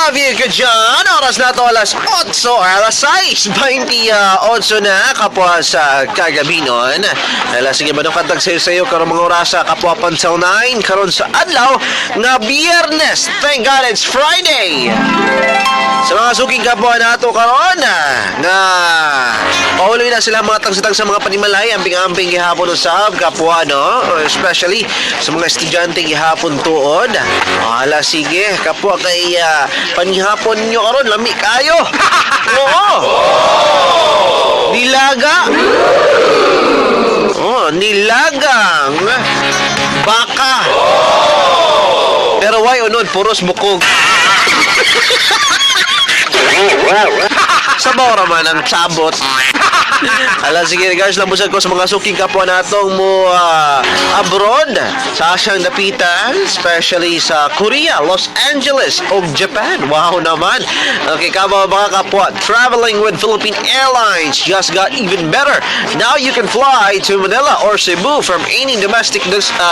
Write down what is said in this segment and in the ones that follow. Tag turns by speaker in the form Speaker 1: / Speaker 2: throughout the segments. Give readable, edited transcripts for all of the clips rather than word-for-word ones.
Speaker 1: Love you ka dyan. Oras na to alas 8, alas 6, 28 na kapwa sa kagabi nun. Ala, sige ba nung kantag sayo-sayo karon mga orasa kapwa up until 9 karon sa adlaw nga Biyernes. Thank God it's Friday! Sa mga suking kapwa nato karon nga pauloy na sila mga tagsa sa mga panimalay, amping-amping gihapon usab kapwa, no, especially sa mga estudyante gihapon tuod. Ala, sige kapwa, kay panihapon nyo karon lami kayo. Oo, nilaga. Oh, nilagang baka. Pero why unod puros bukog? Sabaw raman ang sabot. Ala, sige, regards lang busag ko sa mga suking kapwa natong mo abroad sa asyang dapitan, especially sa Korea, Los Angeles ug Japan. Wow naman. Okay, kamo mga kapwa, traveling with Philippine Airlines just got even better. Now you can fly to Manila or Cebu from any domestic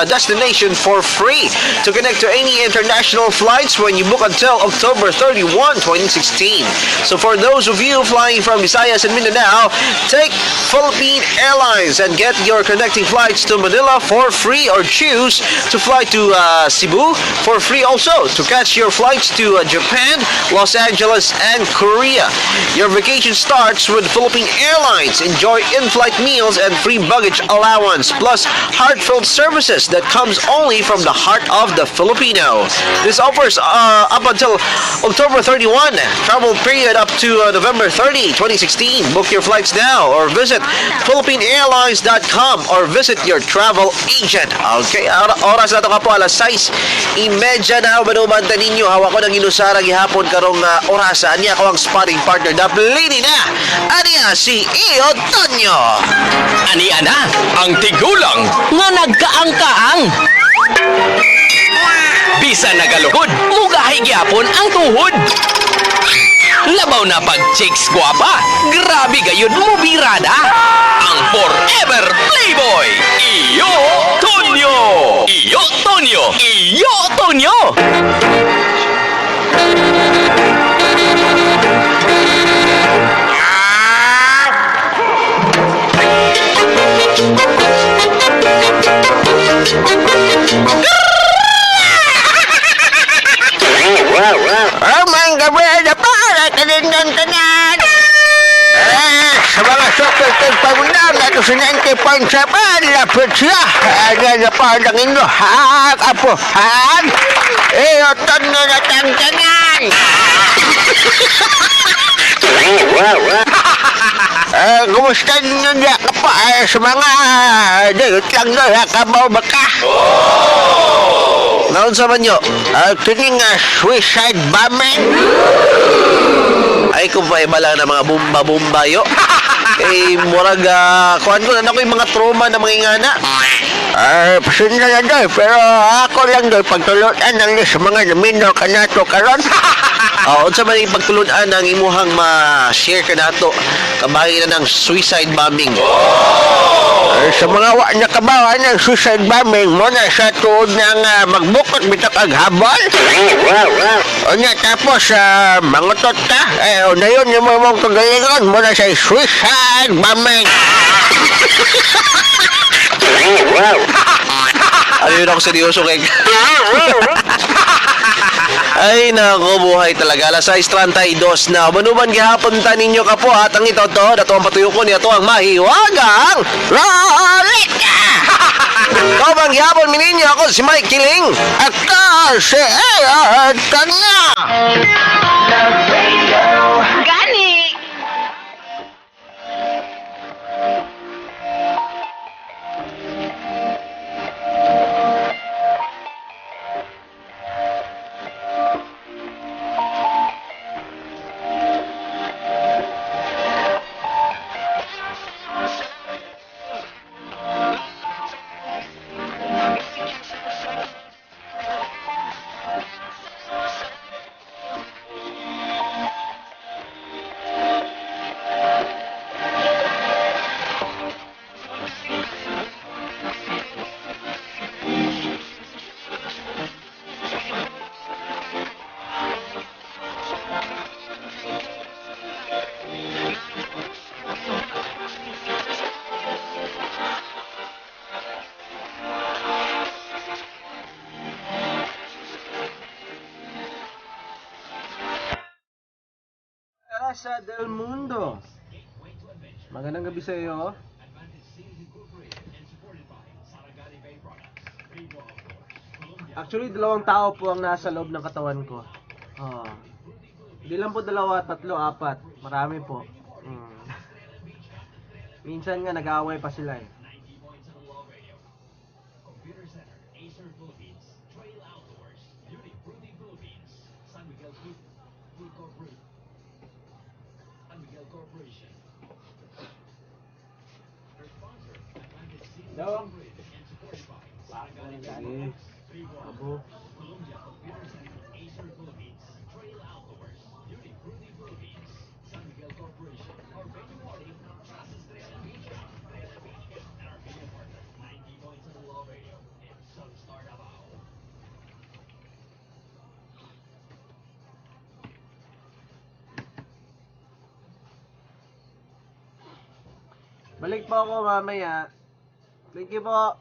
Speaker 1: destination for free to connect to any international flights when you book until October 31, 2016. So for those of you flying from Visayas and Mindanao, take Philippine Airlines and get your connecting flights to Manila for free, or choose to fly to Cebu for free also to catch your flights to Japan, Los Angeles, and Korea. Your vacation starts with Philippine Airlines. Enjoy in-flight meals and free baggage allowance, plus heartfelt services that comes only from the heart of the Filipino. This offers up until October 31. Travel period up to November 30, 2016. Book your flights now or visit philippineairlines.com or visit your travel agent. Okay, oras na to ka po, alas 6:30 na. Uban-uban ta ninyo. Hawak ko ng inusara gihapon karong orasa. Aniya ko ang spotting partner. Daplini na. Aniya si Iyo Tonyo.
Speaker 2: Ani ana, ang tigulang nga nagkaangkaang. Bisa nagaluhod, mugahi gyapon ang tuhod. Labaw na pag chicks gwapa, grabe gayud mo birada. Ang forever playboy, Iyo Tonyo! Iyo Tonyo! Iyo Tonyo!
Speaker 3: Amang gabi na para kanindang tanan! Eh, sa mga sokol kag pamundang na ito sa 90.7, lapit siya. Ay, na pa ang inyo, hak, apo, hak. Eh, oton nyo na tang tanan! Eh, kumusta ninyo niya ka pa eh, sa mga dayot lang doon, ha, kabaw baka?
Speaker 1: Naunsa man nyo?
Speaker 3: Kini nga suicide bombing?
Speaker 1: Ay, kung pa ibala na mga bomba-bomba yo. Eh, murag, kuhan ko na ako yung mga trauma na mga ingana.
Speaker 3: Ay, pasensya na doy, pero ako lang doy, pagtulutan lang sa mga namino ka nato karon.
Speaker 1: Oh, unsa man yung pagtulunan ang imuhang ma-share ka nato kabahin na ng suicide bombing?
Speaker 3: Ay, sa mga wa nakabawa ng suicide bombing, mo na sa tuod ng magbukot bitak ag habol. Unya tapos, mangutot ka, eh, una yun yung mong kagalingon, mo na sa suicide bombing.
Speaker 1: Ano yun ako seryoso kay. Ay, nako, buhay talaga. Alas 6:32 na. Manuman gihapon ta ninyo kapo at ang ito to, dato ang patuyoko niya to ang mahiwagang
Speaker 3: Rolika!
Speaker 1: Kaubang gihapon mininyo ako si Mike Kiling.
Speaker 3: Ako si Aaron Tanya!
Speaker 4: Gani!
Speaker 5: Lisa Del Mundo. Magandang gabi sa iyo. Actually, dalawang tao po ang nasa loob ng katawan ko. Oo. Hindi lang po dalawa, tatlo, apat. Marami po. Minsan nga nag-aaway pa sila eh. Hello? Sige. Abo. Balik po ako mamaya. Thank you po.